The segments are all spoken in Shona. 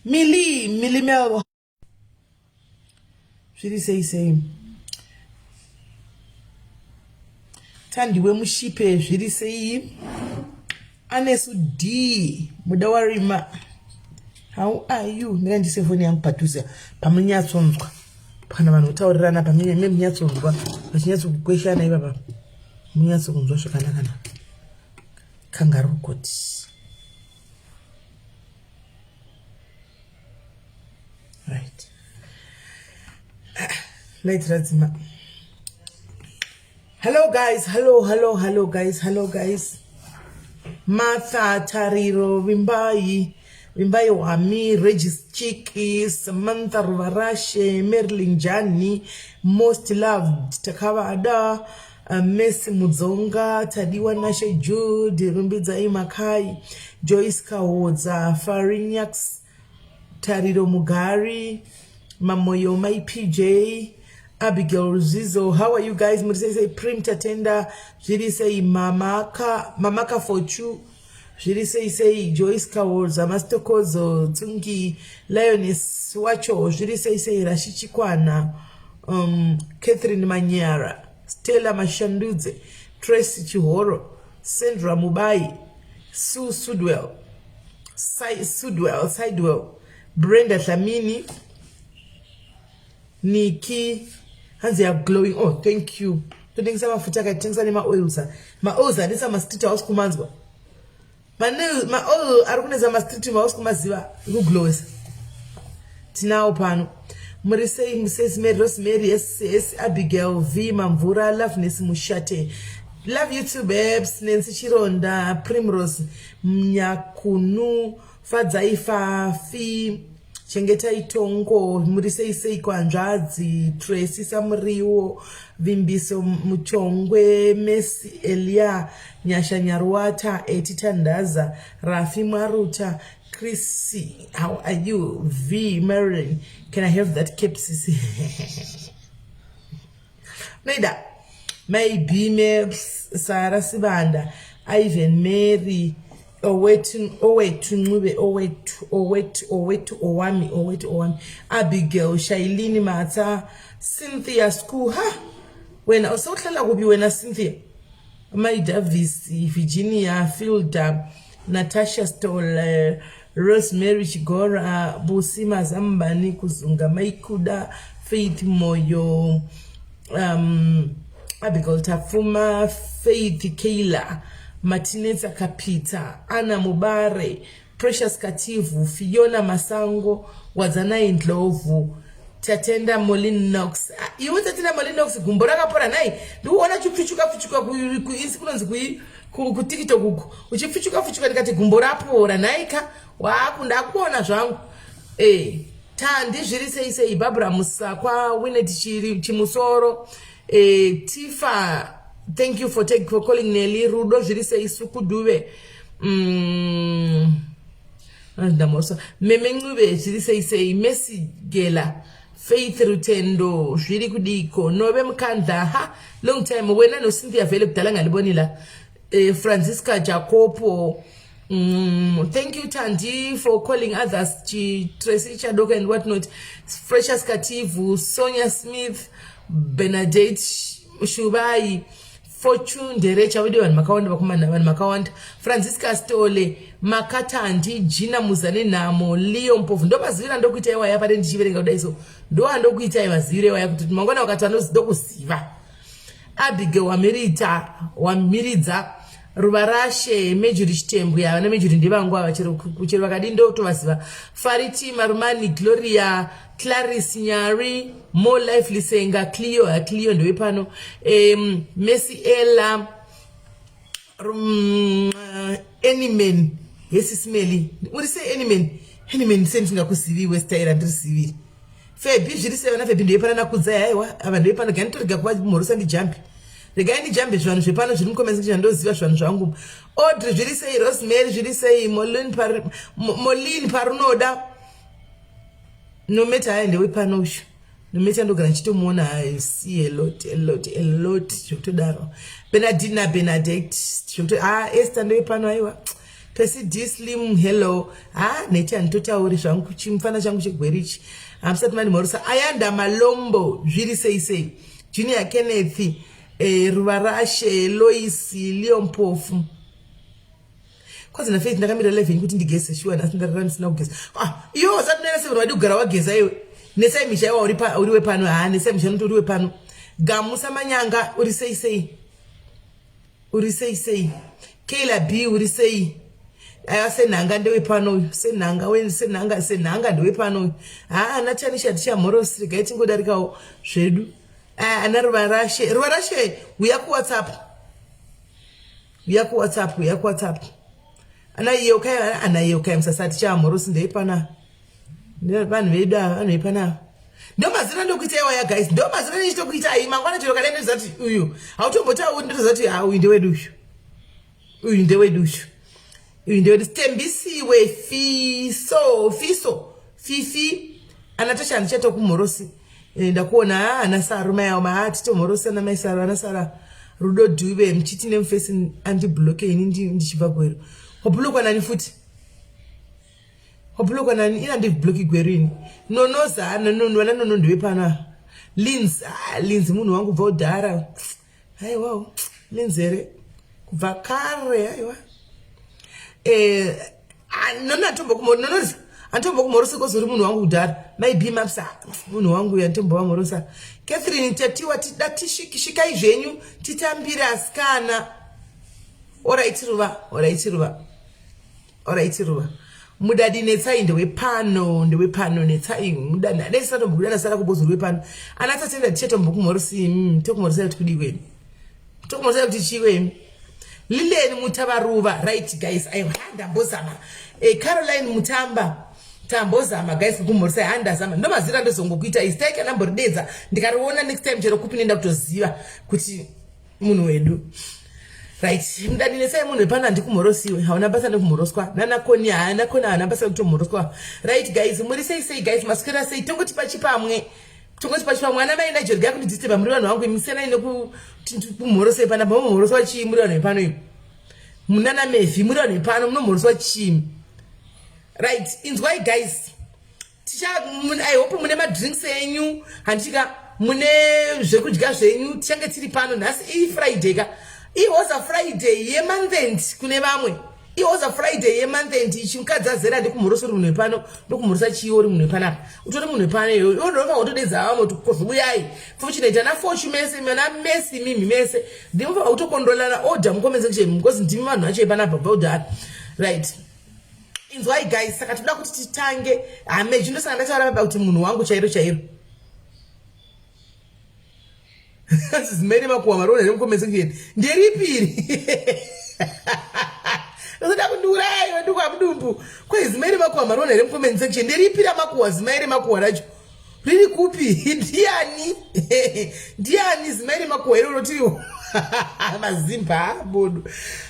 Mili, Mili Mel. Zviri sei sei. Tandiwe Mushipe zviri sei. Anesu D muda warima. How are you? Ndinga ndise foni yangu padhuze pamunyatsonzwa. Kana vanhu votaurirana pamine munyatsonzwa vachinyatsokugweshana ipapa. Munyatsokunzwa zvakanaka naka. Kangaroo court. Right. Light radzima. Hello guys, hello, hello, hello guys, hello guys. Martha Tariro Vimbai, Vimbai Wami, Regis Chiki, Samantha Ruvarashe, Marilyn Jani, Most Loved, Takavada, Mercy Mudzonga, Tadiwa Nashe Jude, Rumbidzai Makai, Joyce Kahodza, Farinyax, Tariro Mugari, Mamoyo Mai PJ, Abigail Ruzizo. How are you guys? Muri sei sei Prim Tatenda, zviri sei Mamaka, Mamaka Fortune, zviri sei sei Joyce Kahodza, Mastokozo, Tsungi, Lioness wacho, zviri sei sei Rashi Chikwana, Catherine Manyara, Stella Mashandudze, Tracy Chihoro, Sandra Mubai, Sue Sudwell, Sudwell, Sidewell, Brenda Dlamini, Nikki, hanzi ya glowing. Oh, thank you. Totengesa mafuta akatengesa nemaoils. Maoils anetsa mastreet hausi kumanzwa. Maoil ari kunetsa mastreet hausi kumaziva ekuglowesa. Tinawo pano. Muri sei Mrs. Mary, Rosemary, SS, Abigail, V, Mamvura, Loveness Mushate. Love you too, babes. Nancy Chironda, Primrose, Mnyakunu, Fadzai Fafi, Chengetai Tongo, muri sei sei kwanzvadzi, Tracy Samuriwo, Vimbiso Muchongwe, Messi Elia, Nyasha Nyaruwata, Eti Tandaza, Rafi Mwaruta, Chrissy, how are you? V, Marilyn, can I have that cap, sisi? Noida, Mai B, Maps, Sarah Sibanda, Ivan Mary, Owethu, Owethu Ncube, Owethu, Owethu, Owethu, Owami, Owethu, Owami, Abigail, Shailini Matsa, Cynthia School, ha! Wena usewuhlala kuphi wena Cynthia? Mai Davis, Virginia, Fielder, Natasha Stoll, Rosemary Chigora, Busi Mazambani, Kuzunga Maikuda, Faith Moyo, Abigail Tafuma, Faith Kayla, Matinetsa Kapita, Anna Mubare, Precious Kativhu, Fiona Masango, Wadzanai Ndlovu, Tatenda Molinox. Ah, iwe Tatenda Molinox gumbo rakapora nhai. Ndikuona chipfichuka pfichuka kuisi kunonzi kui kuTikTok uku. Uchipfichuka pfichuka ndikati gumbo rapora nhai ka. Waku ndakuona zvangu. Eh, Tandi zviri sei sei Barbara Musakwa, Winnet Chimusoro, eh, Tifa, thank you for take, for calling Nelly, Rudo zviri sei Sukuduve. Ndamosa. Meme Ncube zviri sei sei Messi Gela Faith Rutendo zviri kudiko Nove Mukandla ha long time wena no Cynthia vele kudala ngaliboni la Francisca Jacopo thank you Tandi for calling others Chi Tracy Chadoka and what not Precious Kativu Sonia Smith Bernadette Shubai Fortune Nderecha vedu vanhu makawanda vakomana vanhu makawanda Francisca Stole Makatandi Gina Muzane Nhamo Leo Mpofu ndo maziviro andokuita iwaya pane ndichiverenga kudai so ndo andokuita maziviro iwaya kuti mangwana wakati anokuziva Abigail Wamirita Wamiridza Ruvarashe Mejuri Chitembwe havana Mejuri ndevangu ava chero chero vakadii ndotovaziva Fariti Marumani Gloria Clarice Nyari More Life Lisenga Cleo ha Cleo ndewe pano Messi Ella Anyman hesi Smelly uri sei Anyman Anyman sei ndisingakuzivi westaira ndiri siviri Febi zviri sei vana Febi ndevepano nakudzai haiwa ava ndevepano regai nditorega kuvamhorosa ndijambe regai ndijambe zvivanhu zvepano zviri mucomment section ndoziva zvivanhu zvangu Audrey zviri sei Rosemary zviri sei Molin parunoda Nometa haya ndewepano uyu Nometa ndogara ndichitomuona I see a lot a lot a lot zvekutodaro Benadine naBenadette zvekuti ah Esther ndewepano aiwa. Pesi D Slim hello. Ha neti handitotauri zvangu chimfana changu chegweri ichi. Hamusati mandimhorosa. Ayanda Malombo zviri sei sei. Junior Kenneth eh, Ruvarashe Lois Leon Mpofu. Kwanzi na Faith ndakamira 11 kuti ndigeze shuwa nhasi ndarara ndisina kugeza. Ah, iwe usati unoenda seven wadi kugara wageza iwe. Nesai misha iwa uri pa uri wepano. Ha nesai misha uri wepano. Gamusa manyanga uri sei sei. Uri sei sei. Kayla B uri sei. Aya senhanga ndewepano uyu. Senhanga we senhanga senhanga ndewepano uyu. Ha ana Tanisha tichamhorosi regai tingodarikawo zvedu. Ah, ana Ruvarashe. Ruvarashe uya ku WhatsApp. Uya ku WhatsApp, uya ku WhatsApp. Ana Yeukai, ana Yeukai musasati chamhorosi ndeyepana. Vanhu vedu ava, vanhu vepana ava. Ndo mazina ndokuita iwaya guys. Ndo mazina ndichitokuita ayi mangwana chero kana ndoziva kuti uyu. Hautombotauri ndotoziva kuti ha uyu ndewedu uyu. Uyu ndewedu uyu. Uyu ndewedu. Tembisiwe Fiso, Fiso, Fifi. Ana Tasha handichatokumhorosi. Eh, ndakuona ah, ana Saru mai avo maa titomhorosi ana mai Saru ana Sara Rudo Dube muchiti nemufesi andibloke ini ndichibva Gweru. Wablockwa nani futi? Wablockwa nani? Ini andibloki Gweru ini. Nonoza nono vana nono ndiwe pano ava. Linz, ah, Linz munhu wangu kubva kudhara. Haiwawo, Linz here? Kubva kare haiwa. Eh, ah, nono antombokumhorosa nonoza antombokumhorosa kozori munhu wangu kudhara. Mai B Maps ah, munhu wangu uyu antombovamhorosa. Catherine Tatiwa tida tisvikai zvenyu titambire asikana. Alright Ruva, alright Ruva. Alright Ruva. Mudadi Netsai ndewepano, ndewepano Netsai mudadi. Dai tisatombokuda nasara kubozo rwepano. Ana tatenda tichatombokumhorosi, tokumhorosai kuti kudii kwenu. Tokumhorosai kuti chii kwenu. Lilian Mutavaruva, right guys, aiwa ndambozama. Eh, Caroline Mutamba tambozama guys kukumhorosai handazama. Ndomazira ndozongokuita izita yake ndamboridedza ndikariona next time chero kupi nenda kutoziva kuti munhu wedu right mudadinesai munhu wepano handikumhorosiwe hauna basa nekumhoroswa nana koni haana koni haana basa nekutomhoroswa right guys muri sei sei guys maswera sei tongoti pachipamwe tongoti pachipamwe ana mai nigel gaya kundidisturba muri vanhu vangu imi siyanai nekukumhorosei pana mamomhoroswa chii muri vanhu vepano imi munana mevhi muri vanhu vepano munomhoroswa chii right inzwai guys ticha i hope mune madrinks enyu handitika mune zvekudya zvenyu tichange tiri pano nhasi ifriday ka ihoza friday yemonthend kune vamwe ihoza friday yemonthend ichi mukadzi azera ndikumhorosa uri munhu wepano ndokumhorosa chii uri munhu wepanapa utori munhu wepano iyoyo iwe ndinofanira kutodedza vamwe kuti kozobuyai fortunate ana fortune mese ana mesi mimi mese ndinofanira kutokondolana order mucomment section because ndimi vanhu vacho yepanapa bva right inzwai guys saka toda kuti titange hameji ndosaka ndataura baba kuti munhu wangu chairo chairo zimene makuwa mariona here mucomment section nderipi iri unoda kundiuraya iwe ndikwa mudumbu kwai zimai remakuwa mariona here mucomment section nderipi ramakuwa zimai remakuwa racho riri kupi ndiani ndiani zimai remakuwa iroro tiriwo mazimba bodo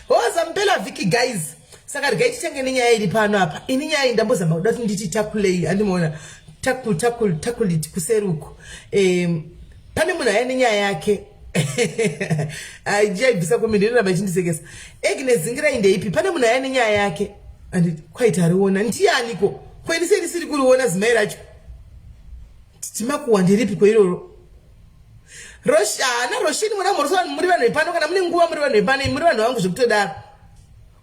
hoza mpela vhiki guys saka regai titange nenyaya iri pano apa ini nyaya iyi ndambozama kuda kuti nditi takulei andimaona takul takul takulit kuseri uku um, pane munhu aya nenyaya yake aibvisa komende inoramba ichindisekesa agnes zingirai ndeipi pane munhu aya nenyaya yake andi kwaiti ariona ndianiko kweni sei ndisiri kuriona zimai racho timakuwa ndiripi kweiroro Roshana Roshini muna mhorosa muri vanhu vepano kana mune nguva muri vanhu vepano muri vanhu vangu zvekutodaro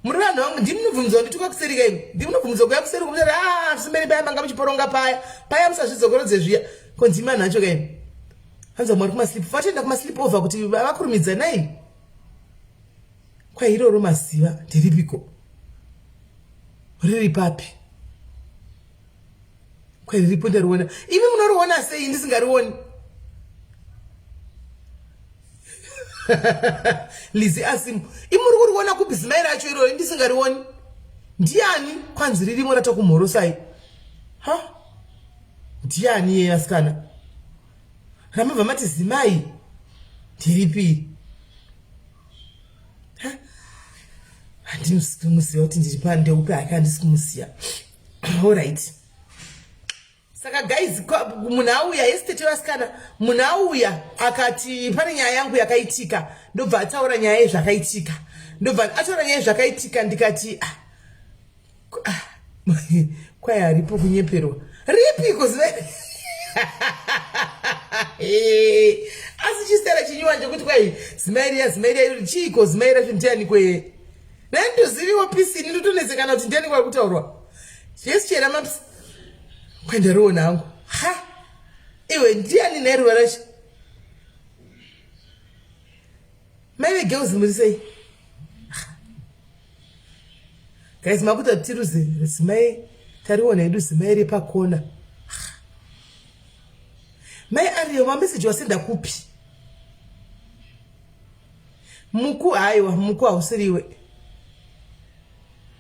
muri vanhu vangu ndimi munobvumidzwa kundituka kuseri kaimi ndimi munobvumidzwa kuya kuseri kumuti ah simberi paya manga muchiporonga paya paya musazvidzokorodze zviya ko ndimi vanhu vacho kaimi hanzi vamwe vari kumasleep vatoenda kumasleep over kuti vakurumidza nai kwairoro maziva ndiripiko riri papi Kweriripo ndariona. Imi munoriona sei ndisingarioni? Lizi asimu. Imi muri kuriona kupi zimai racho iroro ndisingarioni? Ndiani kwanzi ririmo ratokumhorosai? Ha? Ndiani iye asikana? Ramabva mati zimai ndiripi? Ha? Handisi kumuziva kuti ndiri pa ndeupi hake handisi kumuziva. Alright. Saka guys, munhu auya yesitete vasikana, munhu auya akati pane nyaya yangu yakaitika, ndobva ataura nyaya yezvakaitika, ndobva ataura nyaya yezvakaitika ndikati ah, Ah, kwai haripo kunyeperwa ripiko ziva asi chisera chinyiwa chekuti kwai zimai riya zimai riya iri chiiko zimai racho ndiani kweye ndandoziviwo pisi ini ndotonetsekana kuti ndiani kwari kutaurwa jesu chera maps kwandariona hangu ha iwe ndiani nhai ruva racho mai vegirls muri sei guys makuta tiruze zimai tariona hedu zimai repakona mai ariyo mameseji wasenda kupi muku haiwa muku hausiriwe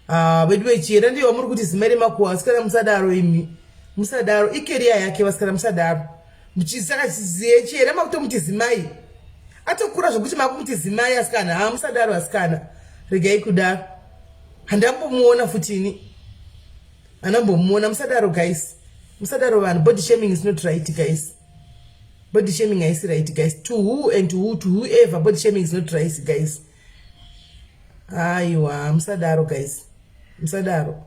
ah, vedu vechiyera ndiyo wamuri kuti zimai remakuwa vasikana musadaro imi musadaro ikeriya yake vasikana musadaro saka ziye chiyera makutomuti zimai atokura zvekuti makumuti zimai asikana ha musadaro asikana regai kudaro handambomuona futi ini handambomuona musadaro guys musadaro vanhu body shaming is not right guys body shaming haisi right guys to who and to who to whoever body shaming is not right guys aiwa musadaro guys musadaro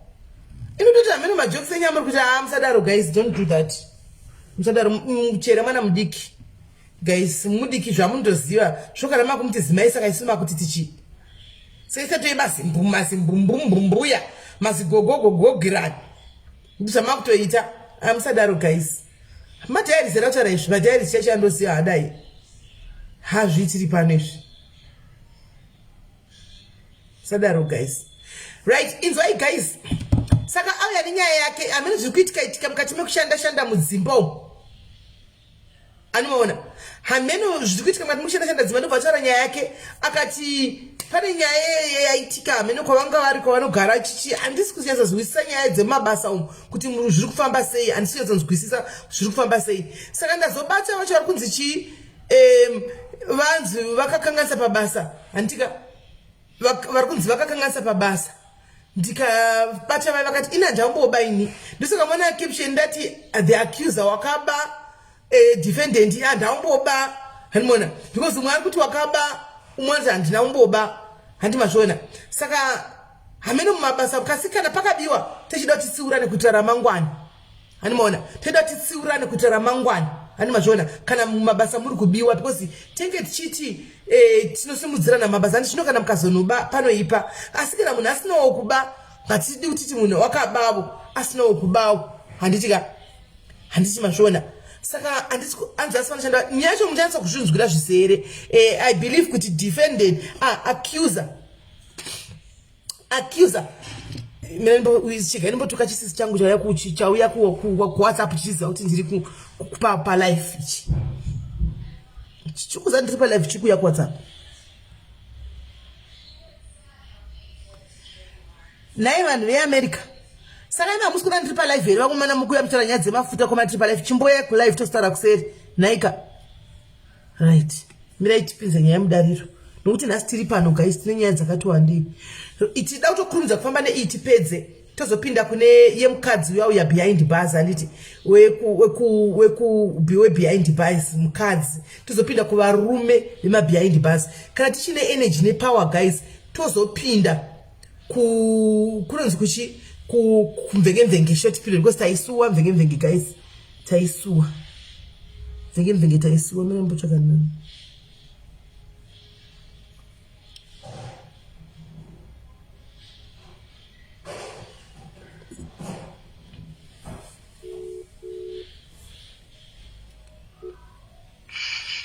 inototi hameno majokes enyu amuri kuti haa musadaro guys don't do that musadaro chera mwana mudiki guys mudiki zvamunotoziva zvokana makumuti zimai saka isu makuti tichi seisatoi mazimbu mazimbumbumbuya mazigogogogogirani ndizvamakutoita amusadaro guys madhairis era kutaura izvi madhairis chacho andoziva hadai hazviitiri pano izvi sadaro guys right inzwai guys saka auya nenyaya yake hameno zviri kuitika itika mukati mekushanda shanda mudzimba umu anomaona hameno zviri kuitika mukati mekushanda shanda dzimba ndobva ataura nyaya yake akati pane nyaya yaitika hameno kwavanga vari kwavanogara chichi handisi kunyatsazwisisa nyaya dzemumabasa umu kuti zviri kufamba sei handisi kunyatsonzwisisa zviri kufamba sei saka ndazobata vacho vari kunzi chii vanzi vakakanganisa pabasa handitika vari kunzi vakakanganisa pabasa ndikabata vai vakati ini handamboba ini ndosaka mona caption ndati the accuser wakaba eh, defendant handamboba handimona because umwe ari kuti wakaba umwe anzi handina kumboba handi mazviona saka hameno mumabasa kasi kana pakabiwa techida kuti tsiurane kuitira ramangwana Hani maona toda titsiurane kuitira ramangwana hani mazviona kana mumabasa muri kubiwa because tenge tichiti eh, tinosimudzirana mabasa hani zvino kana mukazonoba panoipa asi kana munhu asinawo kuba ngatidi kutiti munhu wakabavo asinawo kubawo handiti ka handiti mazviona saka handiti anzi asi vanoshanda nyaya yacho muchanatsa kuzvinzwira zvisere eh, i believe kuti defended ah, accuser accuser chiga ndimbotuka chisisi changu chauya chauya kuwhatsapp chichiziva kuti ndiri palife ichi chikuza ndiri palife chikuuya kuwhatsapp nhai vanhu veamerica saka imi hamusi kuda ndiri palive here vakomana mukuya muchitaura nyaya dzemafuta koma tiri palive chimboya kulive tozotaura kuseri nhaika right mirai tipinze nyaya mudariro nokuti nhasi tiri pano guys tine nyaya dzakati wandei tida kutokurumidza kufamba neiyi tipedze tozopinda kune yemukadzi uya uya behind bars handiti webehind bars mukadzi tozopinda kuvarume vemabehind bars kana tichine energy nepower guys tozopinda kunonzi kuchi kumvenge-mvenge short period because taisuwa mvenge-mvenge guys taisuwa mvenge-mvenge taisuwa mene mbotsvaka nani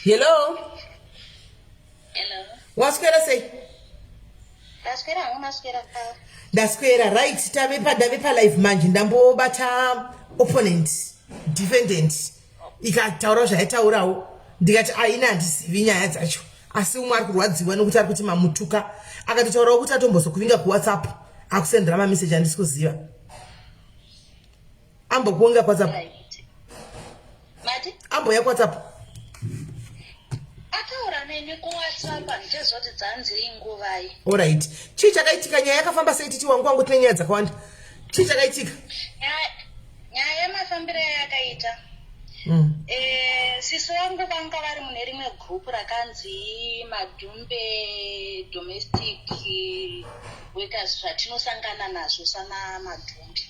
Hello. Hello. Waswera sei? Ndaswera hangu maswera pa. Ndaswera right tave pa ndave pa live manje ndambobata opponent defendant ikataura zvaitaurawo ndikati aina handizivi nyaya dzacho asi umwe ari kurwadziwa nekuti ari kuti mamutuka akatotaurawo kuti atombozokuvinga kuwhatsapp akusendera mameseji andisi kuziva ambokuonga kuwhatsapp Mati? Ambouya kuWhatsApp. Ataura neni kuWhatsApp handichazoti dzanzi inguvai. Alright. Chii chakaitika nyaya yakafamba sei titi wangu wangu tine nyaya dzakawanda. Chii chakaitika? Nyaya yemafambiro yayakaita. Sisi vangu vanga vari mune rimwe group rakanzi Madhumbe Domestic Workers, zvatinosangana nazvo sana Madhumbe.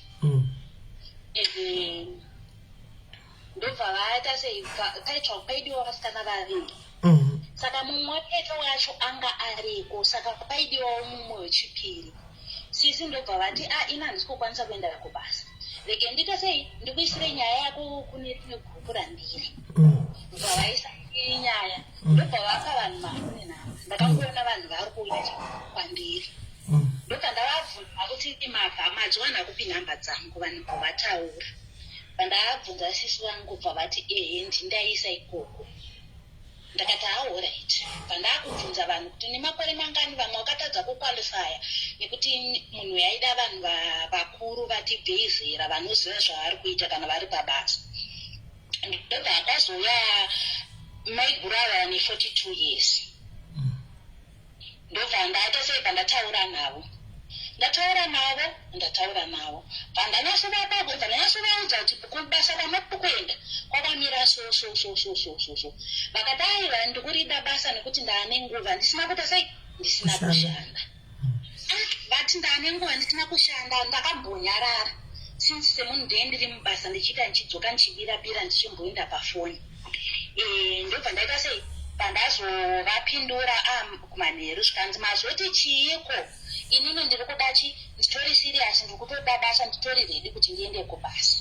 Ndobva vaita sei, paitsva paidiwa vasikana vaviri. Saka mumwe wacho wacho anga ariko, saka paidiwawo mumwe wechipiri. Sisi ndobva vati, "A, ini handisi kukwanisa kuenda kubasa, rege ndiite sei, ndikuisire nyaya yako kune rimwe gurupu randiri." Ndobva vaisa nyaya, ndobva vapa vanhu mafoni namba. Ndakangoona vanhu vari kuuya kwandiri. Ndobva ndavabvunza kuti, "Mabva madziwana kupi nhamba dzangu?" Vanhu bva vataura. Pandavabvunza sisi vangu, bva vati, "Ehe, ndindaisa ikoko." Ndakati, "Alright." Pandakubvunza vanhu kuti nemakore mangani, vamwe vakatadza kuqualifya nekuti munhu yaida vanhu vakuru vatibvei zera, vanoziva zvavari kuita kana vari pabasa. Ndobva akazouya maiguru ava ne42 years. Ndobva ndaita sei, pandataura navo, ndataura navo, ndataura navo, bva ndanyatsovaudza kuti kubasa kwamuri kuenda kwakamira so so so so so so so. Vakati, "Aiwa, ndikurida basa nekuti ndaane nguva ndisina kuita sei, ndisina Kushanda. kushanda." Ah, vati, "Ndaane nguva ndisina kushanda." Ndakambonyarara since semunhu ndee ndiri mubasa, ndichiita, ndichidzoka, ndichibira-bira, ndichimboenda pafoni. Ndobva ndaita sei, pandazovapindura kumanheru, zvikanzi, "Mazoti chiiko? Inini ndiri kuda chi, nditori serious, ndiri kutoda basa, nditori ready kuti ndiende kubasa."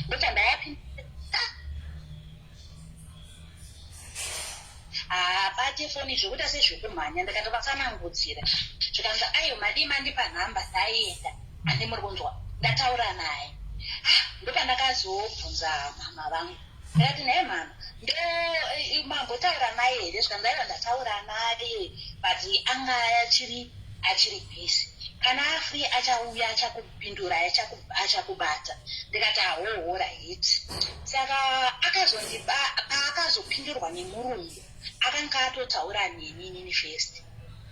Ndobva ndavapindura, haabate foni zvekuita sezvekumhanya. Ndakatovatsanangudzira, zvikanzi, "Aiwa, madii mandipa nhamba, ndaenda." Handi muri kunzwa, ndataura naye. Ah, ndopandakazobvunza mama vangu, ndakati, "Naye mama, ndo mambotaura naye here?" Zvikanzi, "Aiwa, ndataura naye, but anga achiri busy. Kana afree achauya, achakupindura, achakubata." Ndikati, "Ahoho, right." Saka akazondiba paakazopindurwa nemurungu, akanga atotaura neni inini first.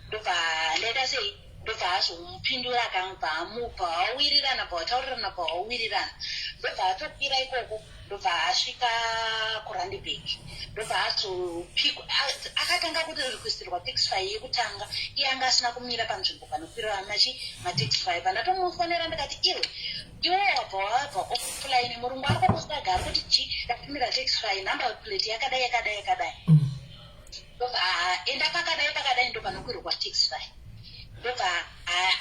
Ndobva ndaita sei, ndobva azomupindura, akabva amubva vawirirana, bva vataurirana, bva vawirirana. Ndobva atokwira ikoko, ndobva asvika kuRandburg, ndobva azopikwa. Akatanga kurequestirwa Taxify yekutanga. Iye anga asina kumira panzvimbo panokwira machi mataxify. Pandatomufonera, ndikati, "Iwe, iwe wabva wabva offline, murungu ari kukusaga, ari kuti chi ndatumira Taxify, number plate yakadai, yakadai, yakadai." Ndobva enda pakadai, pakadai, ndo panokwirwa Taxify. Ndobva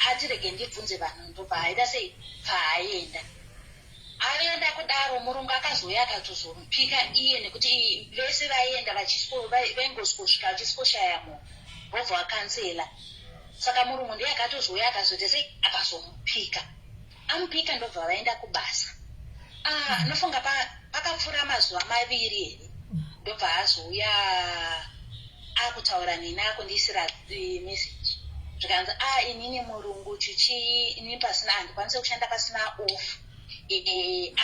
ati, "Rege ndibvunze vanhu." Ndobva aita sei, paaenda aenda kudaro, murungu akazouya akatozomupika iye, nekuti vese vaienda vaingosvika vachisikoshaya munhu, vobva vakansela. Saka murungu ndiye akatozouya, akazoita sei, akazomupika. Amupika, ndobva vaenda kubasa. Ah, nofunga pakapfuura mazuva 2 here, ndobva azouya akutaura neni, akundiisira message, zvikanzi, "A, inini murungu chichi, inini pasina handikwanisi kushanda pasina off."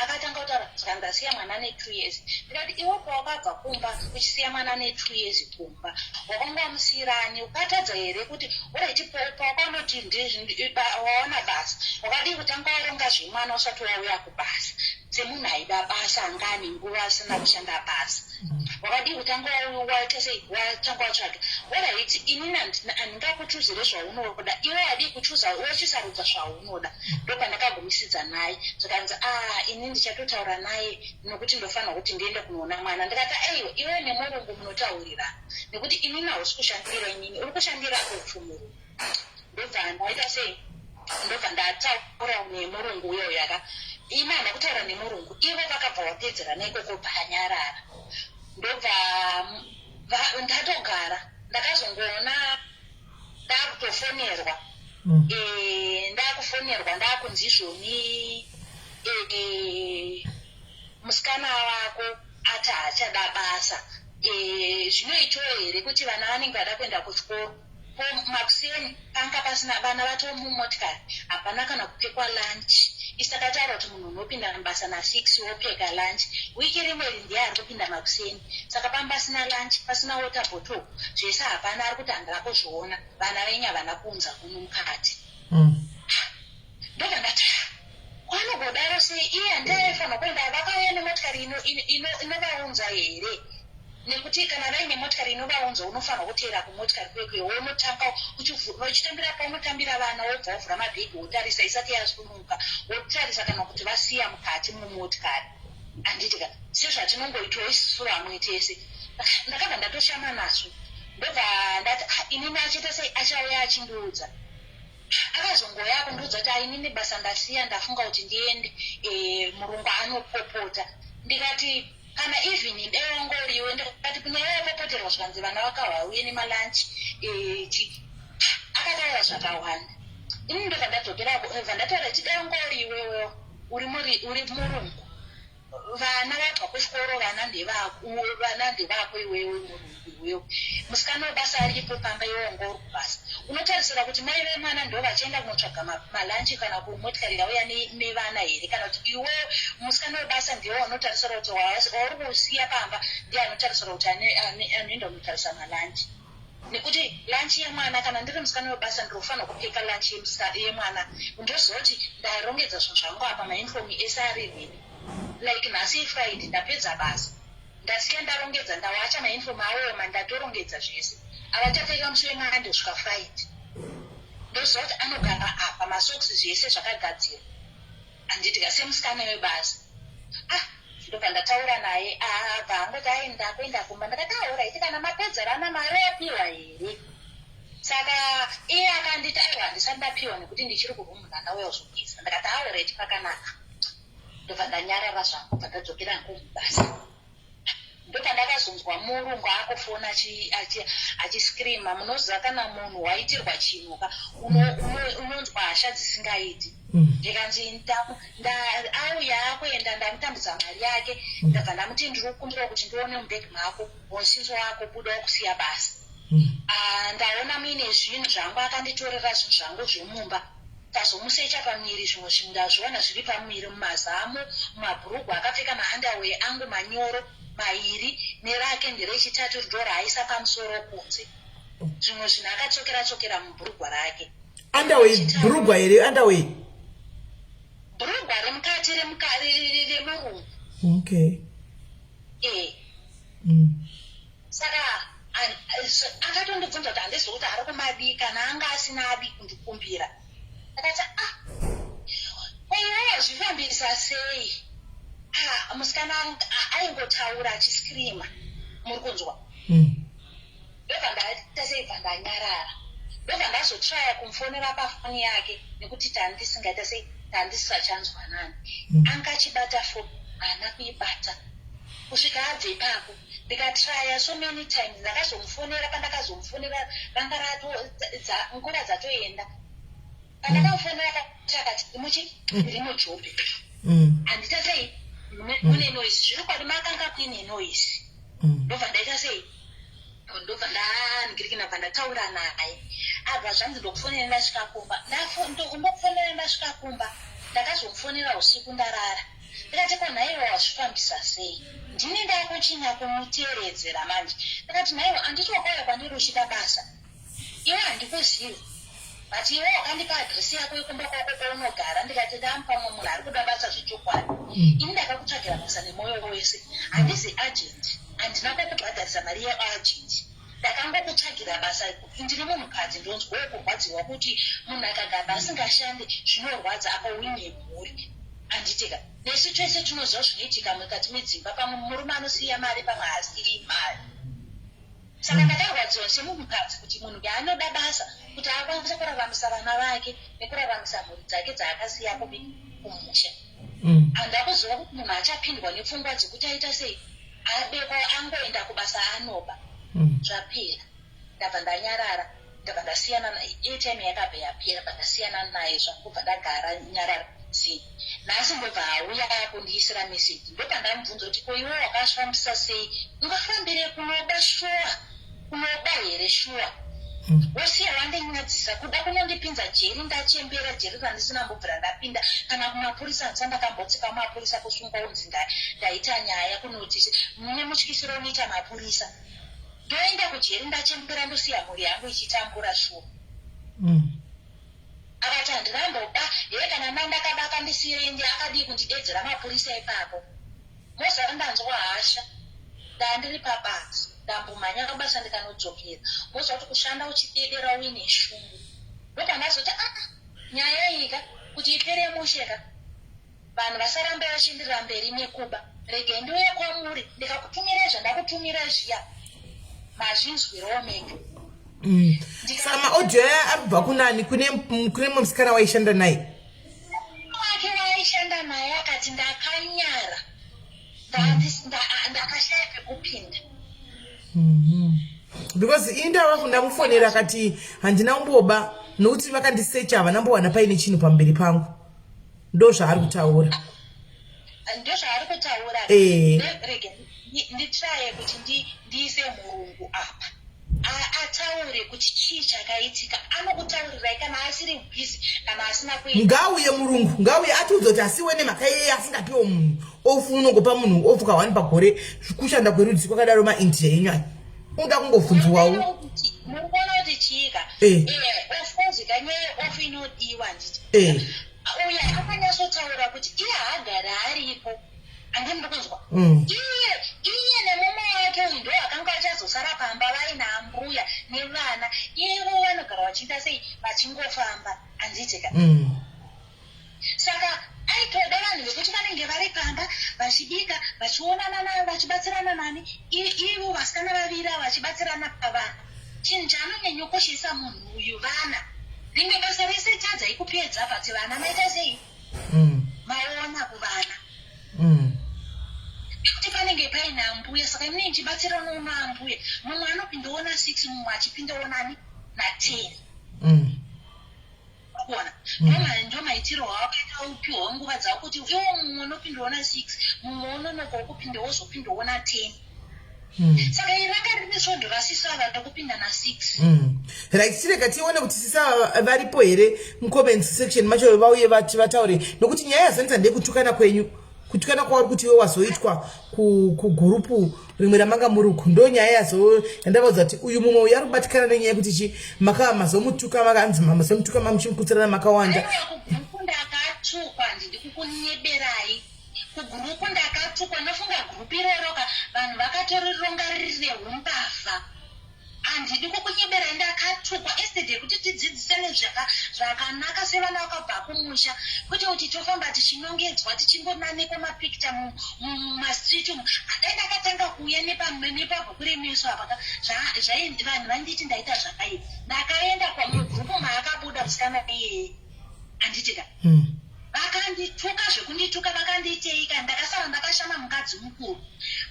Akatanga kutaura, zvikanzi, "Ndasiya mwana ne2 years." Ndikati, "Iwe pawakabva kumba uchisiya mwana ne2 years kumba, wakanga wamusiyirani? Ukatadza here kuti alright, pawakanoti waona basa, wakadii kutanga waronga zvemwana usati wauya kubasa? Semunhu aida basa, anga ane nguva asina kushanda basa, wakadii kutanga waita sei, watanga watsvaga? Alright, inini handingakuchuzire zvaunoda, iwe wadii kuchuza, wachisarudza zvaunoda?" Ndopandakagumisidza naye, zvikanzi, "A, ini ndichatotaura naye nokuti ndofanira kuti ndiende kunoona mwana." Ndikati, "Aiwa, iwe nemurungu munotaurirana, nekuti inini hausi kushandira inini, uri kushandira ofu murungu." Ndobva ndaita sei, ndobva ndataura nemurungu uyoyo. Yaka imi handa kutaura nemurungu, ivo vakabva vapedzerana ikoko, bvanyarara. Ndobva ndatogara, ndakazongoona ndakutofonerwa. Ndakufonerwa, ndakunzi, "Izvoni musikana wako ati haachada basa. Zvinoitawo here kuti vana vanenge vada kuenda kuchikoro, makuseni panga pasina vana vatomumotikari, hapana kana kupekwa lunch. Isakataura kuti munhu unopinda mubasa na6 wopeka lunch. Wiki rimwe iri ndiye ari kupinda makuseni, saka panga pasina lunch, pasina water bottle, zvese hapana. Ari kuti handira kuzviona, vana venyu havana kuunza kuno mukati." Ndobva ndati, "Kwanogodaro sei? Iye handiaifanira kuenda, vakauya nemotikari ino." inovaunza here? Nekuti kana vaine motikari inovaunza, unofanirwa kuteera kumotikari kwekwe, wonotanga uchitambira paunotambira vana, wobva wavhura mabhegi, wotarisa isati yasunuka, wotarisa kana kuti vasiya mukati mumotikari, handitika? Sezvatinongoitwawo isusu vamwe tese. Ndakabva ndatoshama nazvo, ndobva ndati, "Ah, inini achiita sei, achauya achindiudza." Akazongoya kundiudza kuti, "Ainini basa ndasiya, ndafunga kuti ndiende." Murungu anopopota. Ndikati, "Kana even dai wangoriwe." Ndikati, "Kunyaya yapopoterwa, zvikanzi vana vakahwauye nemalunch." Akataura zvakawanda. Ini ndobva ndadzokera, bva ndataura ti, "Dai wangoriwewo uri murungu, vana vabva kuchikoro, vana ndevako, vana ndevako iwewe murungu, iwewe musikana webasa aripo pamba, iwe wanga uri kubasa, unotarisira kuti mai vemwana ndo vachienda kunotsvaga malunch kana kumotikari yauya nevana here, kana kuti iwe musikana webasa ndiwe unotarisira kuti wauri kusiya pamba ndiye anotarisira kuti anoenda kunotarisa malunch? Nekuti lunch yemwana, kana ndiri musikana webasa, ndinofanira kupeka lunch yemwana. Ndoziva kuti ndarongedza zvinhu zvangu apa, mauniform ese ari ready. Like nhasi iFriday, ndapedza basa, ndasiya ndarongedza, ndawacha, mauniform aoma, ndatorongedza zvese. Avachapfeka musi weMonday kusvika Friday. Ndoziva kuti anogara apa, masocks, zvese zvakagadzirwa, handitika? Semusikana webasa." Ah, ndobva ndataura naye, abva angoti, "Ai, ndakuenda kumba." Ndakati, "Alright, kana mapedzerana, mari yapiwa here?" Saka iye akanditi, "Aiwa, handisati ndapiwa nekuti ndichiri kuroom, ndandauya kuzogeza." Ndakati, "Alright, pakanaka." Ndobva ndanyarara zvangu, bva ndadzokera hangu mubasa. Ndopandakazonzwa murungu akufona achiscreama. Munoziva kana munhu waitirwa chinhu ka, unonzwa hasha dzisingaiti. Ndikanzi auya akuenda, ndamutambidza mari yake. Ndabva ndamuti, "Ndiri kukumbira kuti ndione mubhegi mako since wakubuda wakusiya basa. Ah, ndaona muine zvinhu zvangu." Akanditorera zvinhu zvangu zvemumba. Tazomusecha pamuviri, zvimwe zvinhu ndazviona zviri pamuviri, mumazamu, mumabhurugwa, akapfeka maunderwear angu manyoro mairi, nerake nderechitatu ndo raaisa pamusoro kunze. Zvimwe zvinhu akatsokera tsokera mubhurugwa rake. Underwear, bhurugwa here, underwear? Bhurugwa remukati remurungu. E. Saka akatondibvunza kuti handizivi kuti ari kumadii, kana anga asina adi kundikumbira. Ndakati, "Ah, iwe wazvifambisa sei?" Ah, musikana aingotaura achiscreama, muri kunzwa? Ndobva ndaita sei, bva ndanyarara. Ndobva ndazotraya kumufonera pafoni yake, nekuti tandisingaita sei, tandisisachanzwanani. Anga achibata foni, haana kuibata kusvika abve ipapo. Ndikatraya so many times. Ndakazomufonera, pandakazomufonera ranga rato nguva dzatoenda. Pandakamufonera akati, "Muchi ndiri muJoburg." Handita sei, mune noise. Zviri kwadi, makanga kuine noise. Ndobva ndaita sei, ndobva ndaningirikina, bva ndataura naye. Abva zvanzi, "Ndokufonera ndasvika kumba." Ndokufonera ndasvika kumba. Ndakazomufonera usiku ndarara. Ndikati, "Ko nhaiwa, wazvifambisa sei?" Ndini ndakuchinya kumuteeredzera manje. Ndakati, "Nhaiwa, handiti wakauya kwandiri uchida basa? Iwe handikuzivi, but iwe wakandipa adhiresi yako yekumba kwako kwaunogara." Ndikati, "Ndamupa mumwe munhu ari kuda basa zvechokwadi. Ini ndakakutsvagira basa nemwoyo wese. Handizi agent, handina kukubhadharisa mari yeagent, ndakangokutsvagira basa. Ndiri munhukadzi, ndonzwawo kurwadziwa kuti munhu akagara asingashandi zvinorwadza, apa uine mhuri, handitika? Nesu tese tinoziva zvinoitika mukati medzimba, pamwe murume anosiya mari, pamwe haasiyi mari. Saka ndakarwadziwa semunhukadzi kuti munhu yaanoda basa kuti akwanise kuraramisa vana vake nekuraramisa mhuri dzake dzaakasiya kupi, kumusha. Handakuziva kuti munhu achapindwa nepfungwa dzekuti aita sei, abekwa, angoenda kubasa anoba." Zvapera, ndabva ndanyarara, ndabva ndasiyana. Airtime yakabva yapera, bva ndasiyana naye zvangu, bva ndagara nyarara zi. Nhasi ndobva auya kundiisira meseji. Ndopandamubvunza kuti, "Ko iwe wakafambisa sei? Ungafambire kunoba shuwa? Kunoba here shuwa? Wosiya wandinyadzisa, kuda kunondipinza jeri ndachembera, jeri randisina mbobvira ndapinda, kana kumapurisa handisa ndakambotsika mapurisa, kusungwa unzi ndaita nyaya kunoti mune mutyisiro unoita mapurisa. Ndoenda kujeri ndachembera, ndosiya mhuri yangu ichitambura shuwa?" Akati, "Handinamboba." Hee, kana ma ndakaba akandisiyire indi, akadii kundidedzera mapurisa ipapo? Moziva ndanzwa hasha ndandiri pabasa ndambomhanya kubasa ndikanodzokera moziva kuti kushanda uchidedera uine shungu ndopandazoti aa ah, nyaya iyi ka kuti ipere mushe ka vanhu vasarambe vachienderera mberi nekuba regai ndiuye kwamuri ndikakutumirai zvandakutumira zviya mazvinzwirawo mega mm. saka maaudio aya ari kubva kunani kune mumwe musikana waishanda naye wake waaishanda naye akati ndakanyara ndakashaya pekupinda mm-hmm. because ini ndava ndamufonera akati handina kumboba nokuti vakandisecha havana mbowana paine chinhu pamberi pangu ndo zvaari kutaura ndozvaari kutaura eh. rege nditraye kuti ndiise murungu apa ataure kuti chii chakaitika anokutaurirai kana asiri busy kana asina kuenda ngauye murungu ngauye atiudze kuti asiwe nemhaka yeye asingapiwo munhu ofu unongopa munhu ofu kahwani pagore kushanda kwerudzi kwakadaro maindia enyu aya unoda kungobvunziwawo murikuona kuti chiika eh. Eh, of course kanyaya ofu inodiwa handiti eh. uye akanyatsotaura kuti iye haagari aripo Handi muri kunzwa? Mm. Iye iye nemumwe wake uyu ndo akanga achazosara pamba vaina ambuya nevana. Ivo vanogara vachiita sei vachingofamba handiti ka? Mm. Saka aitoda vanhu vekuti vanenge vari pamba vachibika vachionana navo vachibatsirana nani ivo vasikana vaviri ava vachibatsirana pavana. Chinhu chaanonyanyokoshesa munhu uyu vana. Rimwe basa rese tadzai kupedza but vana maita sei? Mm. Maona kuvana. Mm. Nekuti panenge paine ambuya saka inini ndichibatsiranawo naambuya mumwe anopindawo na6 mumwe achipindawo nani na10 mm. kuona mm. ndomaitiro awakaita upiwa nguva dzavo kuti iwo mumwe unopindawo na6 mumwe unonokawo kupinda wozopindawo na10 Mm. Saka iri ranga riri svondo rasisi ava ndokupinda na6. Mm. Right, chirega tione kuti sisi ava varipo here mucomment section macho vauye vati vataure nokuti nyaya yazonetsa ndeyekutukana kwenyu kutukana kwauri kuti iwe wazoitwa kugurupu rimwe ramanga muri uku ndo nyaya yazo yandavaudza kuti uyu mumwe uyu ari kubatikana nenyaya yekuti chi makava mazomutuka makanzi mazomutuka mamuchimukutsirana makawanda kugurupu ndakatukwa ndidi kukunyeberai Kugroup ndakatukwa ndofunga group iroro ka vanhu vakatorironga riri rehumbavha handidi kukunyeberai ndakatukwa instead yekuti tidzidzisane zvakanaka sevana vakabva kumusha kwete kuti tofamba tichinongedzwa tichingonanikwa mapicture mumastreet umu dai ndakatanga kuuya nepabhuku remeso apa ka vanhu vanditi ndaita zvakaipa ndakaenda mugroup maakabuda musikana iyeye handiti ka hmm. Vakandituka zvekundituka vakandiitei ka ndakasara ndakashama mukadzi mukuru.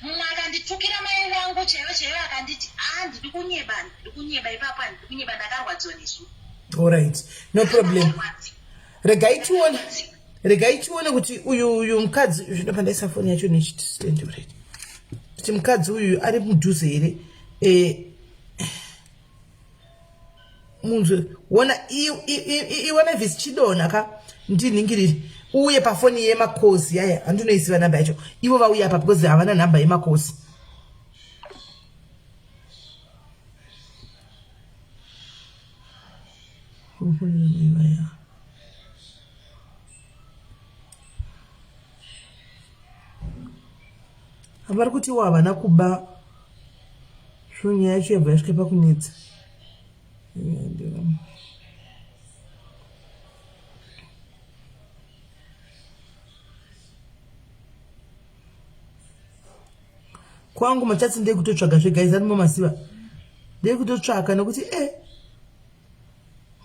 Mumwe akanditukira mai vangu chaivo chaivo akanditi ah ndidi kunyeba handidi kunyeba ipapo handidi kunyeba ndakarwadziwa nesu. Alright, no problem. Regai tione. Regai tione kuti uyu uyu mukadzi zvino pandaisa foni yacho nechistand right. Kuti mukadzi uyu ari mudhuze here? Eh munzwe wona iwe mavis chidonha ka ndinhingiriri uye pafoni yemakosi yaya handinoiziva nhamba yacho ivo vauya apa because havana nhamba yemakosi vari kuti iwo havana kuba Sure nyaya yacho yabva yasvika pakunetsa. Kwangu machatsi ndekutotsvaga zvega guys animo masiva. Ndekutotsvaka nekuti eh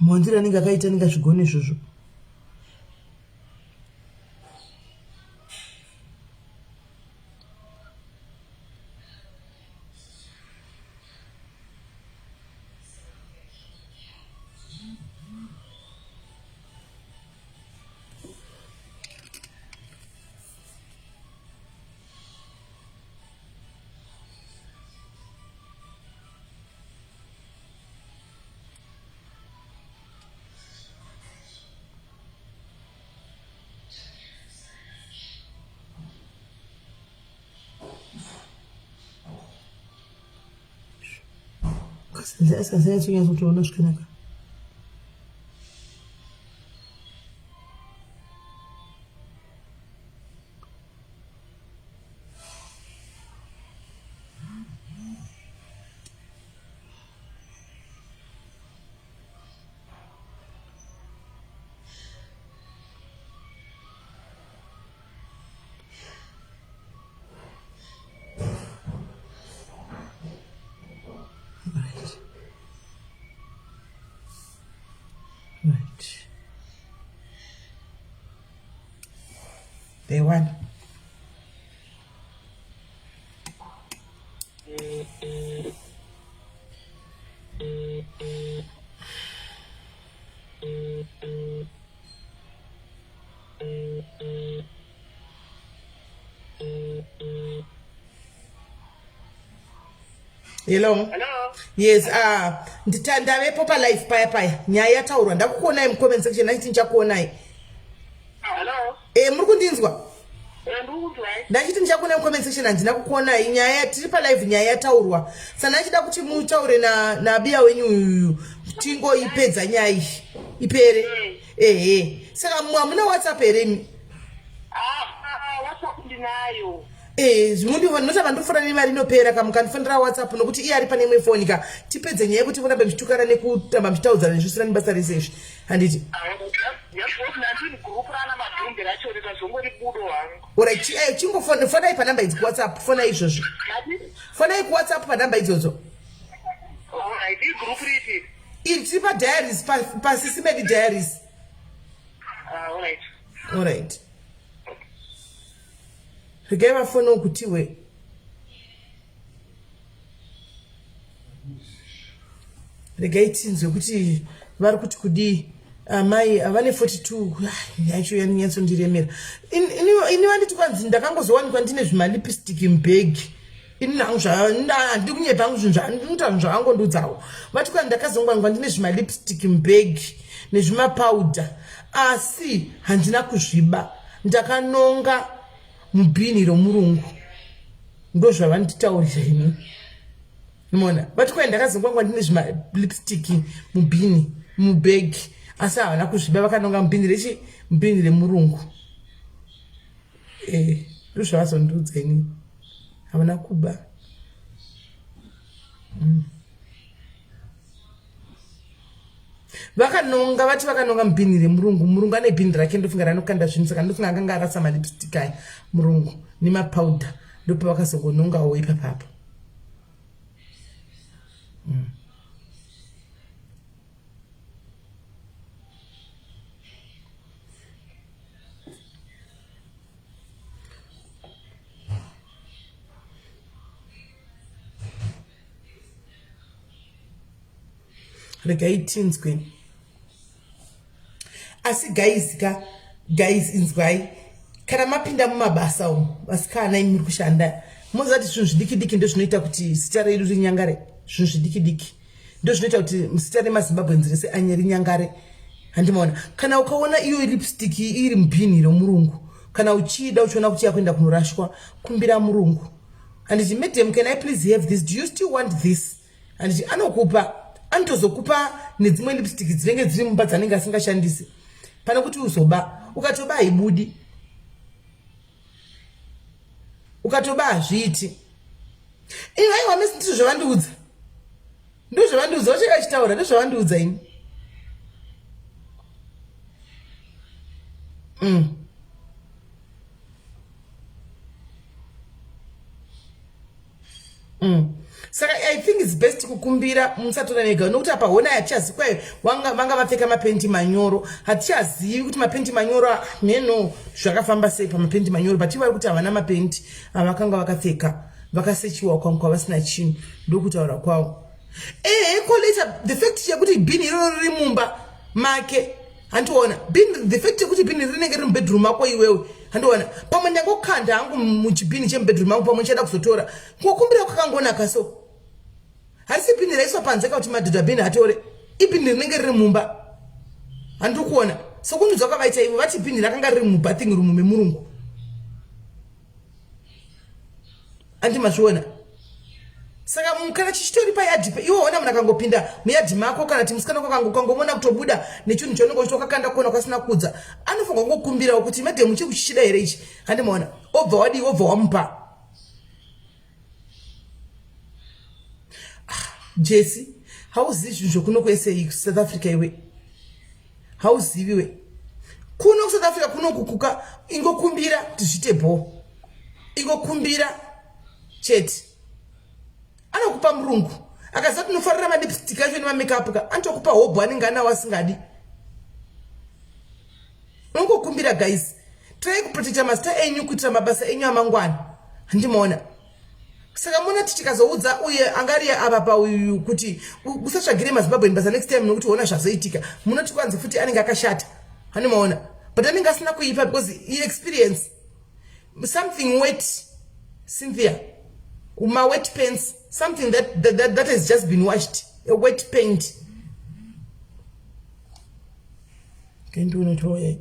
mhondira anenge akaita anenge azvigone izvozvo. Asanyatsotoona zvakanaka. They one. Hello. Hello. Yes, ah ndavepo pa live paya paya. Nyaya yataurwa ndakukuonai mu comment section ndachiti ndichakuonai. Hello. Eh muri kundinzwa? Eh ndikukunzwai. Ndachiti ndichakuonai mu comment section handina kukuonai. Nyaya tiri pa live nyaya yataurwa. Saka ndachida kuti mutaure na nabiya wenyu uyu tingoipedza nyaya iyi ipere. Eh. Ehe. Saka hamuna WhatsApp here imi? Ah, ah, WhatsApp ndinayo. Eh, zvinondinotamba ndofona nemari inopera ka mukandifonera whatsapp nokuti iye ari pane imwe foni ka tipedze nyaya yekuti murambe muchitukana nekutamba muchitaudzana nezvisina nebasa rese izvi handiti orit eh, chingofonai panhamba idzi kuwhatsapp fonai izvozvo fonai kuwhatsapp panhamba idzodzo iri tiri padiaries pasisimedi diaries ah, orit regai vafonewo kuti we regai tinzwe kuti vari kuti kudii amai vane 42 yacho yanyatsondiremera ini vanditi kwanzi ndakangozowanikwa ndine zvimalipstick mubhegi ini hangu handidi kunyepa hangu zvinhu zvandinoita zvinhu zvavangondiudzawo vati kwanzi ndakazongwanikwa ndine zvimalipstick mubhegi nezvimapowder asi handina kuzviba ndakanonga mubhini romurungu ndozvavanditaurira ini mona vati kwai ndakazongwangwa ndine zvimalipstick mubhini mubhegi asi havana kuzviba vakanonga mubhini rechi mubhini remurungu e ndozvavazondiudza ini havana kuba mm. Vakanonga vati vakanonga mubhini remurungu. Murungu ane bhini rake ndofunga ranokanda zvinhu saka ndofunga akanga arasa malipstick aya murungu nemapowder ndopavakazongonongawo ipapapo. Mm. Regai tinzwe. Asi guys ka guys inzwai kana mapinda mumabasa umu vasikana imi muri kushanda moziva kuti zvinhu zvidiki diki ndozvinoita kuti zita redu rinyangare zvinhu zvidiki diki ndozvinoita kuti zita remazimbabweans rese anye rinyangare handimaona kana ukaona iyo lipstick iri mubhini romurungu kana uchiida uchiona kuti yakuenda kunorashwa kumbira murungu handiti madam can i please have this do you still want this handiti anokupa anotozokupa nedzimwe lipstick dzinenge dziri mumba dzanenge asingashandisi pane kuti uzoba ukatoba haibudi ukatoba hazviiti ini aiwa mesi ndizvo zvavandiudza ndozvavandiudza vachakachitaura ndozvavandiudza ini mm. Mm. Saka I think it's best kukumbira musatora mega nokuti apa hona hatichazivi kwayo vanga vapfeka mapenti manyoro hatichazivi kuti mapenti manyoro mheno zvakafamba sei pamapenti manyoro but vari kuti havana mapenti avakanga vakapfeka vakasechiwa kwangu kwavasina chinhu ndokutaura kwavo ehe koleta the fact yekuti bhini iroro riri mumba make handiona bin the fact yekuti bhini rinenge riri mubedroom mako iwewe handiona pamwe ndangokanda hangu muchibhini chemubedroom mangu pamwe ndichada kuzotora kungokumbira kwakangonaka so harisi bhini raiswa panze ka kuti madhodha bhini atore ibhini rinenge riri mumba handiri kuona sokundiudza kwavaita ivo vati bhini rakanga riri mubathing room memurungu andi mazviona saka kana chichitori payadhi iwe ona munhu akangopinda muyadhi mako kana kuti musikana ukangomona kutobuda nechinhu chaunenge uchiti wakakanda kona kwasina kudza anofanirwa kungokumbirawo kuti madhemu chiri kuchichida here ichi handimaona obva wadii obva wamupa ah, jesi hauzivi zvinhu zvokuno kwese south africa iwe hauzivi we kuno kusouth africa kuno kukuka ingokumbira kuti zviite bho ingokumbira chete anokupa murungu akaziva kuti unofarira malipstick acho nemamakeup ka anotokupa hobho anenge anawo asingadi unongokumbira guys. Try kuprotecta mazita enyu kuitira mabasa enyu amangwana. Handimaona. Saka munoti tikazoudza uye angari ava pauyu kuti usatsvagire maZimbabwean basa next time nokuti ona zvazoitika. Munoti kwanzi futi anenge akashata. Handimaona. But anenge asina kuipa because he experience something wet Cynthia. Ma wet pants, something that, that, that, that has just been washed. A wet paint. Kendione toya.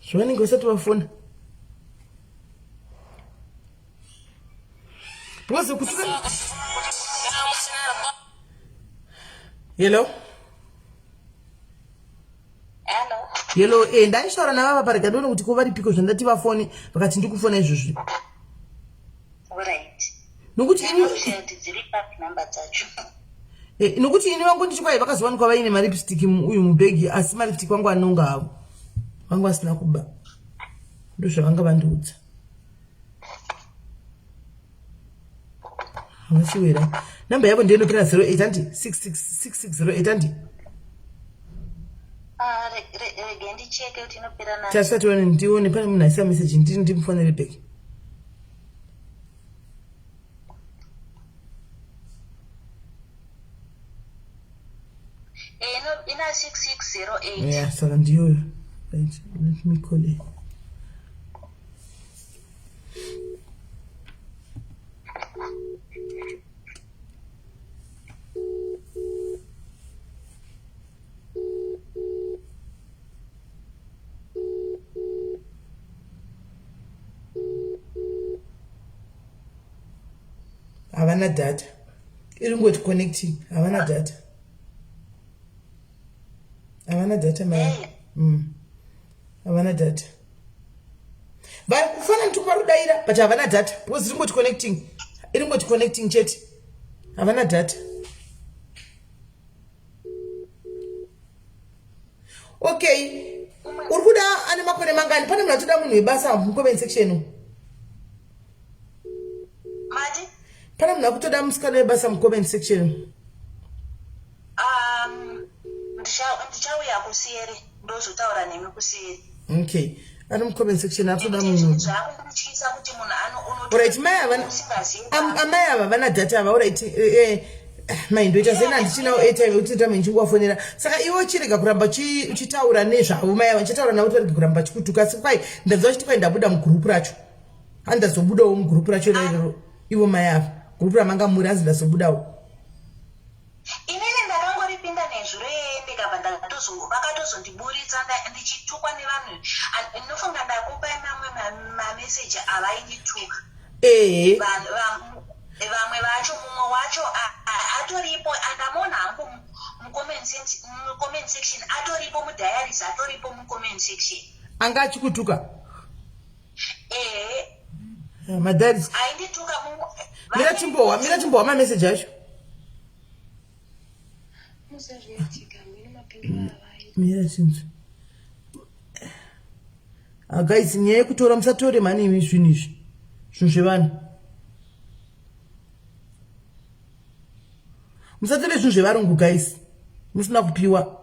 Zvavanenge vasati vafona. Because kutuka Hello? Hello. Hello, eh ndaishora navava parega ndione kuti ko varipiko zvandati vafone vakati ndikufona izvozvi. Right. Nokuti ini dziri papi number dzacho. Eh, nokuti ini vangu ndichikwai vakazowanikwa vaine malipstick uyu mubhegi asi malipstick vangu anonga havo. Vangu vasina kuba. Ndozvavanga vandiudza. Havasiwera. Number yavo ndiyo inopera 08 anti 666608 anti. Ah, rege ndicheke kuti inopera na. Tasati tione ndione pane munhu aisa message ndini ndimufonere back. Eh, ina 6608. Yeah, saka ndiyoyo. Right, let me call her. Havana data. Iri ngoti connecting. Havana data. Havana data mai. Havana data. Vari kufana ndiri kudaira but havana data because iri ngoti connecting. Iri ngoti connecting chete. Havana data. Okay. Uri kuda ane makore mangani? Pane munhu atoda munhu webasa mucomment section. Mati? Pane munhu akutoda musikana webasa mucomment section. Ndichauya kuseri ndozotaura nemi kuseri. Okay. Ari mucomment section atoda munhu. Zvakundityisa kuti munhu Alright, mai ava amai ava vana data ava alright mai ndoita sena handichinawo airtime yekuti nditame ndichingovafonera. Saka iwe uchirega kuramba uchitaura nezvavo mai ava ndichataura navo kuti varege kuramba vachikutuka asi kwai ndanzwa vachiti kwai ndabuda mugroup racho. Hanzi ndazobudawo mugroup racho iroro ivo mai ava. Group ramanga muri hanzi ndazobudawo. Inini ndakangoripinda nezuro iyeye ndikabva ndatozo vakatozondiburitsa ndichitukwa nevanhu ndinofunga ndakupai mamwe mameseji avaindituka. Ehe. Vamwe vacho mumwe wacho atoripo andamuona hangu mucomment section atoripo mudiaries atoripo mucomment section. Anga achikutuka? Ehe. Madiaries. Aindituka mumwe. Mira chimbohwa, mira chimbohwa mameseji acho. Mira chinzwi. Ah, guys, nyaya yekutora musatore mhani imi zvinhu izvi. Zvinhu zvevanhu. Musatore zvinhu zvevarungu guys. Musina kupiwa.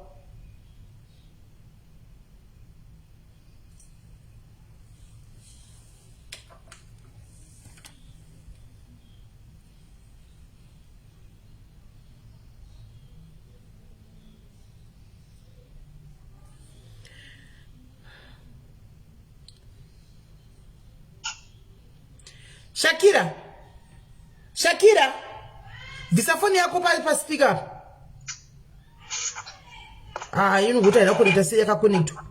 Shakira, Shakira, bvisa foni yako pa speaker. Ah, inogoti haina kuconnecta sei yakaconnectwa.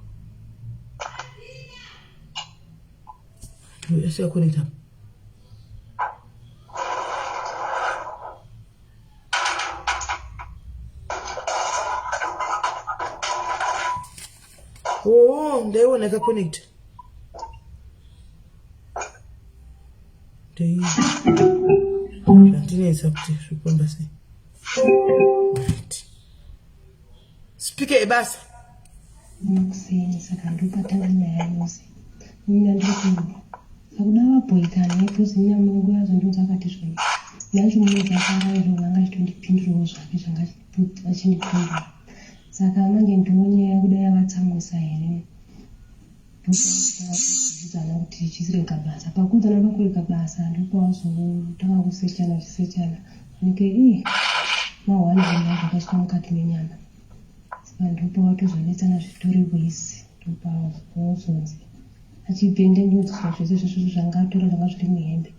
Yese yakaconnecta. Oh, ndaiona yakaconnecta. Zvandinetsa kuti zvikomba sei. Right. Speaker ebasa. Kuseni saka ndopatanga nyaya yose. Mina ndiri kuno. Sakuda vabhoikana because mina mungu yazondiudza akati zvoni. Yacho munhu akanga izvo anga achitondipindurawo zvake zvanga achindipindura. Saka manje ndonyaya kuda yavatsamwa. Ndokuudzana kuti chirega basa. Pakuudzana pakurega basa ndopawazotanga kusechana uchisechana wanike ii mahwani zvakaiswa mukati menyama. Saka ndopawatozonetsana zvitori wesi ndopawazonzi achibvende ndinonzwiswa zvese zvese zvanga atora zvanga zviri muhembe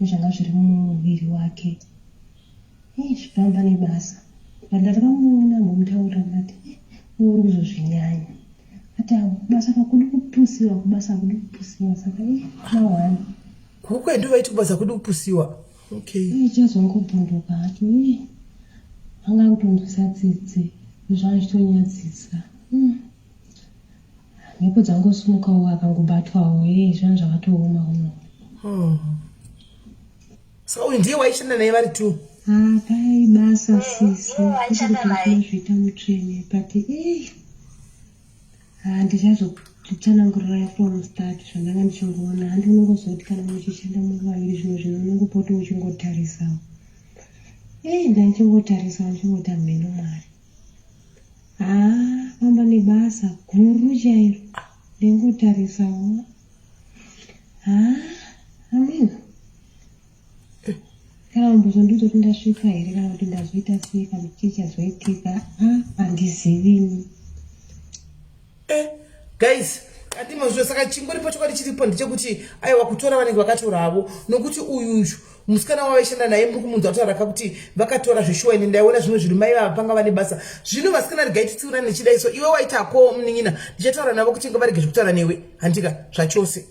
nezvanga zviri mumuviri wake. Ii zvifamba nebasa. But ndakamuona ambomutaurira ndikati eh, iwe uri kuzozvinyanya. Ati awo kubasa kakudi kupusiwa kubasa hakudi kupusiwa saka eh mahwani. Kukwedu vaiti kubasa hakudi kupusiwa. Okay. Ii chazongobvunduka hacho ii anga akutonzwisa tsitsi zvanga zvitonyadzisa. Mhepo dzangosimukawo akangobatwawo ee zvanhu zvakatooma kuno. Oh. Saka uyu ndiye waishanda naye vari two. Haa pai basa sisi kwete kuti ndinozviita mutsvene but ii haa ndichazokutsanangurirai from start zvandanga ndichingoona handi unongozoti kana muchishanda muri vaviri zvimwe zvinhu unongopota uchingotarisawo ii ndaichingotarisa ndichingoti hameno mwari haa famba nebasa guru chairo ndaingotarisawo haa amina Kana umbozondiudza kuti ndasvika here kana kuti ndazoita sei kana kuti chii chazoitika handizivi ini. Eh, guys andimazvo saka chingoripo chokwadi chiripo ndechekuti aiwa kutora vanenge vakatoravo nokuti uyuyu musikana wavaishanda naye muri kumunzwa kutaura ka kuti vakatora zveshuwa ini ndaiona zvimwe zviri mai vava panga vane basa zvino vasikana regai titsiurane nechidaiso iwe waitako munin'ina ndichataura navo kuti ngavarege zvekutaura newe handika zvachose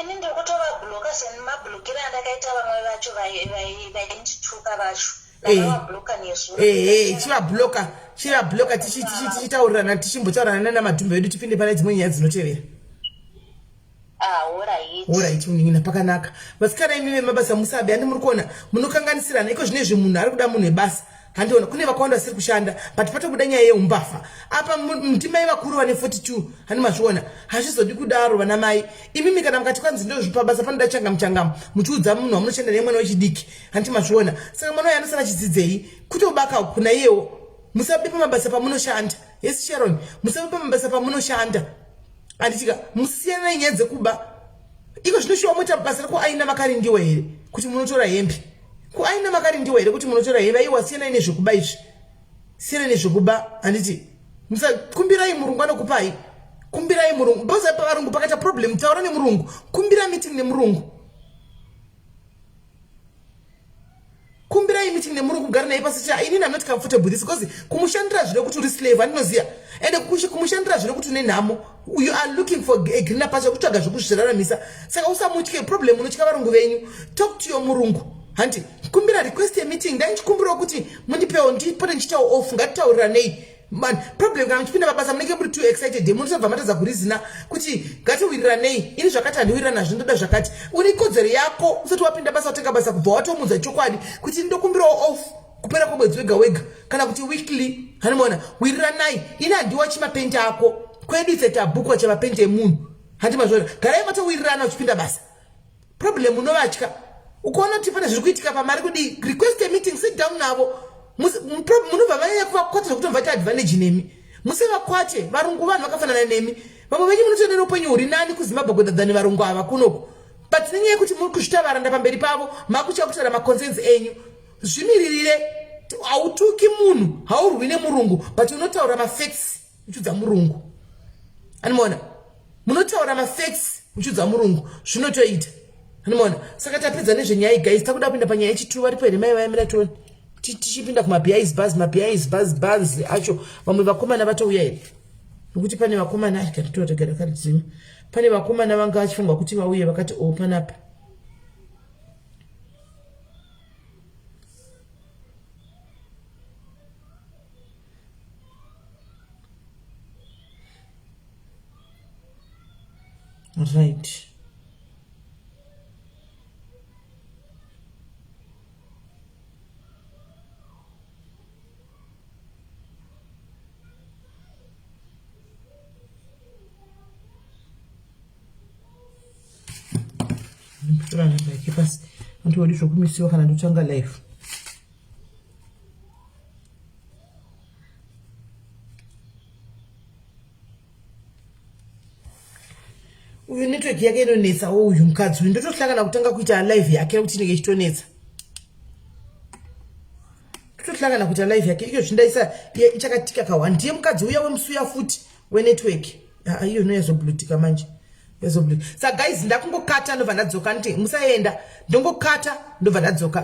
Ini ndiri kutovabloka semablokere andakaita vamwe vacho vaindituka vacho. Ndakavabloka nezuro. Ehe, chivabloka, chivabloka tichitaurirana tichimbotaurirana nana madhumbe vedu tipinde pane dzimwe nyaya dzinotevera. Ah, alright. Alright, munin'ina pakanaka. Vasikana imi vemabasa musabe handi muri kuona munokanganisirana iko zvino izvi munhu ari kuda munhu webasa. Handiona kune vakawanda vasiri kushanda but patobuda nyaya yeumbavha apa ndimai vakuru vane 42 handi mazviona hazvizodi kudaro vana mai imimi kana mukati kwanzi ndozvipa basa panoda changamu changamu muchiudza munhu wamunoshanda naye mwana wechidiki handi mazviona saka mwana uyo anosara achidzidzei kutobaka kuna iyewo musabe pamabasa pamunoshanda yes Sharon musabe pamabasa pamunoshanda handitika musiyana nyaya dzekuba iko zvinoshuwa moita basa rekuaina makarindiwa here kuti munotora hembe kuaina makarindiwa here kuti munotora hembe aiwa siyanai nezvekuba izvi siyanai nezvekuba handiti musakumbirai murungu anokupai kumbirai murungu because pavarungu pakaita problem taura nemurungu kumbira meeting nemurungu kumbirai meeting nemurungu kugara naye pasi cha inini I'm not comfortable with this because kumushandira zvino kuti uri slave andinoziva ende kumushandira zvino kuti une nhamo you are looking for a greener pasture kutsvaga zvekuzviraramisa saka usamutye problem unotya varungu venyu talk to your murungu hanti kumbira request yemeeting dai ndichikumbirawo kuti mundipewo ndipote ndichitawo off ngatitauriranei man problem kana muchipinda mabasa munenge muri too excited munotobva matadza kurizina kuti ngatiwiriranei ini zvakati handiwirirana nazvo ndoda zvakati une kodzero yako usati wapinda basa watenga basa kubva watomudza chokwadi kuti ndokumbirawo off kupera kwemwedzi wega wega kana kuti weekly handimaona wiriranai ini handiwachi mapendi ako kwedu itse tabhukwa chemapendi emunhu handi mazviona garai matowirirana uchipinda basa problem unovatya ukaona kuti pane zviri kuitika pamari kudii request a meeting sit down navo munobva manyanya kuvakwata zvekuti mvaita advantage nemi musavakwate varungu vanhu vakafanana nemi vamwe venyu munotoenda neupenyu huri nani kuzimbabwe kuda than varungu ava kunoku but nenyaya yekuti muri kuzvita varanda pamberi pavo makutya kutaura maconcerns enyu zvimiririre hautuki munhu haurwi nemurungu but unotaura mafacts uchiudza murungu animona munotaura mafacts uchiudza murungu zvinotoita animona saka tapedza nezvenyaya guys takuda kupinda panyaya yechitu varipo here mai vayamira tione tichipinda kumabis bus mabis bus bus acho vamwe vakomana vatouya here nokuti pane vakomana rikatitoregera karidzima pane vakomana vanga vachifunga kuti vauye vakati o oh, panapa Right. Ndikutora namba yake pasi. Antu wadi zvokumisiwa kana ndotanga live. Uyu network yake inonetsa wo uyu mukadzi uyu ndotohlangana kutanga kuita live yake nekuti inenge ichitonetsa. Totohlangana kuita live yake iyo zvindaisa ichakatika kawa ndiye mukadzi uya wemusuya futi wenetwork. Ah, iyo no yazoblutika manje. Yazoblutika. Sa guys ndakungokata ndobva ndadzoka nditi musaenda ndongokata ndobva ndadzoka.